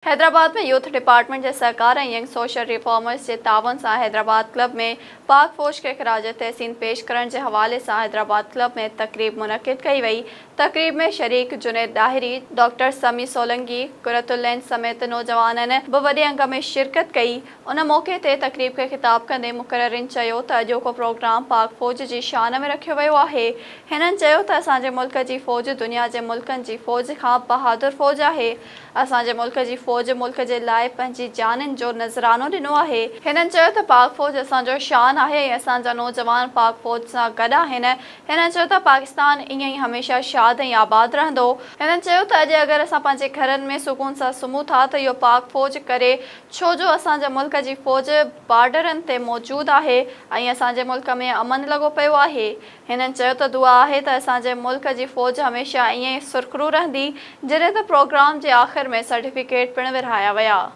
Hyderabad ۾ youth department جي سهڪار ۽ young social reformers جي تعاون سان حيدرآباد ڪلب ۾ پاڪ فوج کي خراج تحسين پيش ڪرڻ جي حوالي سان حيدرآباد ڪلب ۾ تقريب منعقد ڪئي وئي تقريب ۾ شريڪ جنيد ڏاهري، ڊاڪٽر سميع سولنگي، قرت العين سميت نوجوانن به وڏي انگ ۾ شرڪت ڪئي ان موقعي تي تقريب کي خطاب ڪندي مقررين چيو ته اڄوڪو پروگرام پاڪ فوج جي شان ۾ رکيو ويو آهي هنن چيو ته اسان جي ملڪ جي فوج دنيا جي ملڪن جي فوج کان بهادر فوج آهي اسان جي ملڪ جي فوج ملڪ جي لاء پنهنجي جانين جو نذرانو ڏنو آهي. هنن چيو ته پاڪ فوج اسان جو شان آهي ۽ اسان جا نوجوان پاڪ فوج سان گڏ آهن. هنن چيو ته پاڪستان ائين ئي هميشه شاد ۽ آباد رهندو. هنن چيو ته اڄ اگر اسان پنهنجي گهرن ۾ سڪون سان سمهون ٿا ته اهو پاڪ فوج ڪري ڇو جو اسان جي ملڪ جي فوج بارڊرن تي موجود آهي ۽ اسان جي ملڪ ۾ امن لڳو پيو آهي. هنن چيو ته دعا آهي ته اسان جي ملڪ جي فوج هميشه ائين ئي سرخرو رهندي، جڏهن ته پروگرام جي آخر ۾ سرٽيفڪيٽ پڻ ورهايا ويا.